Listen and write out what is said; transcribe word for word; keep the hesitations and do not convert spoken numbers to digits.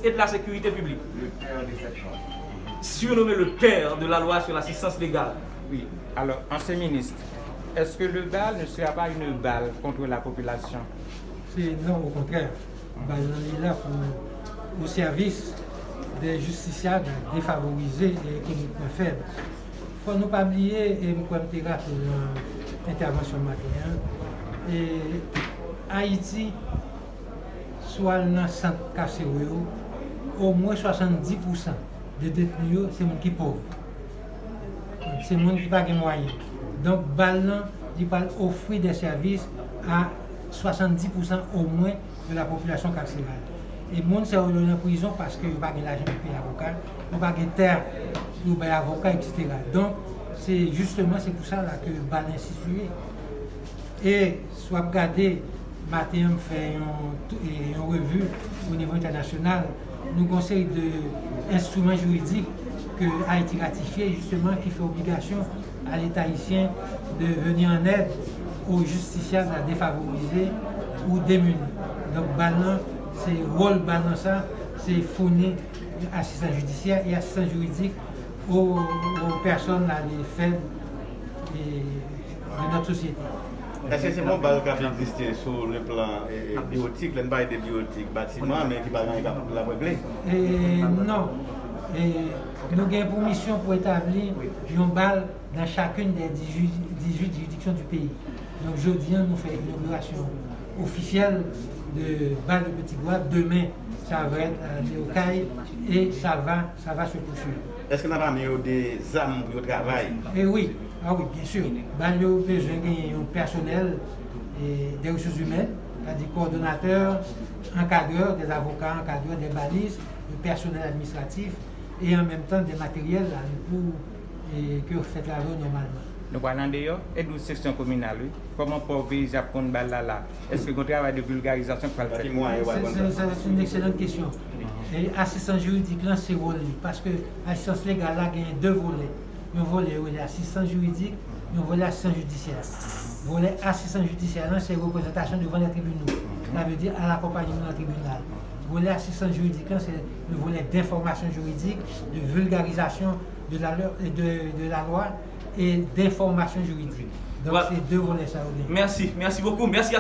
et de la sécurité publique, le père de cette loi. Surnommé le père de la loi sur l'assistance légale. Oui. Alors, ancien ministre, est-ce que le bal ne sera pas une balle contre la population? Se non, okontrè. Bal lan li la pou o sèvis de jistisyab defavorize e ekonomikman fèb. Fò nou pa bliye, e m kwè m te raple nan entèvansyon maten an, e Ayiti, si w al nan sant kasero yo, omwen swasanndis pousan de detni yo se moun ki pòv. Se moun ki pa gen mwayen. Donk, bal lan, li pral ofri de sèvis a swasanndis pousan omwen de la popilasyon karseral. E moun sa yo, yo nan prizon paske yo pa gen lajan pou peye avoka, yo pa gen tè pou yo bay avoka, etsetera. Donk, se jisteman, se pou sa la ke bal enstitiye. E si w ap gade, maten an, m fè yon, yon revi o nivo entènasyonal. Nou gen yon seri de enstriman jiridik ke Ayiti ratifye, jisteman, ki fè obligasyon a Leta ayisyen de venir en aide aux justiciables défavorisés ou démunis. Donk, bal lan, se wòl bal lan sa, se founi asistans jidisyè e asistans jiridik o, o pèsòn la, les faibles de notre société. Èske se yon bal k ap egziste sou le plan e, e, biyotik, lè n pale de biyotik, batiman, men ki pa gen anyen k ap regle? E, non. E, nou gen pou misyon pou etabli yon bal dans chacune des dix-huit, dix-huit juridictions du pays. Donk, jodi a, nou fè inogirasyon ofisyèl de bal de Petit Goâve. Demen, sa va être à Okay et ça va, ça va se poursuivre. Èske n ap amenyen yo de zam pou yo travay? E wi, a wi, byen si. Bal yo bezwen genyen yon pèsonèl e de resous imèn, sètadi kowòdonatè, ankadrè, des avocats, ankadrè, des balistes, de pèsonèl administratif e an menm tan de materyèl la pou e, ke yo fè travay yo nòmalman. Nou pral andeyò, e nou seksyon kominal, wi. Kòman pòv peyizan ap konn bal la la? Èske gen yon travay de vilgarizasyon k pral fèt? Se yon ekselan kesyon. E asistans jiridik lan, se wòl li. Paske asistans legal la genyen de volè. Yon volè yo rele asistans jiridik, yon volè asistans jidisyè. Volè asistans jidisyè lan, se reprezantasyon devan lè tribinal. Sa vle di, al akonpanye moun nan tribinal. Volè asistans jiridik lan, se le volè denfòmasyon jiridik, de vilgarizasyon de la, de, de la lwa e denfòmasyon jiridik. Donk, se de volè sa yo genyen. Merci, merci beaucoup. Merci à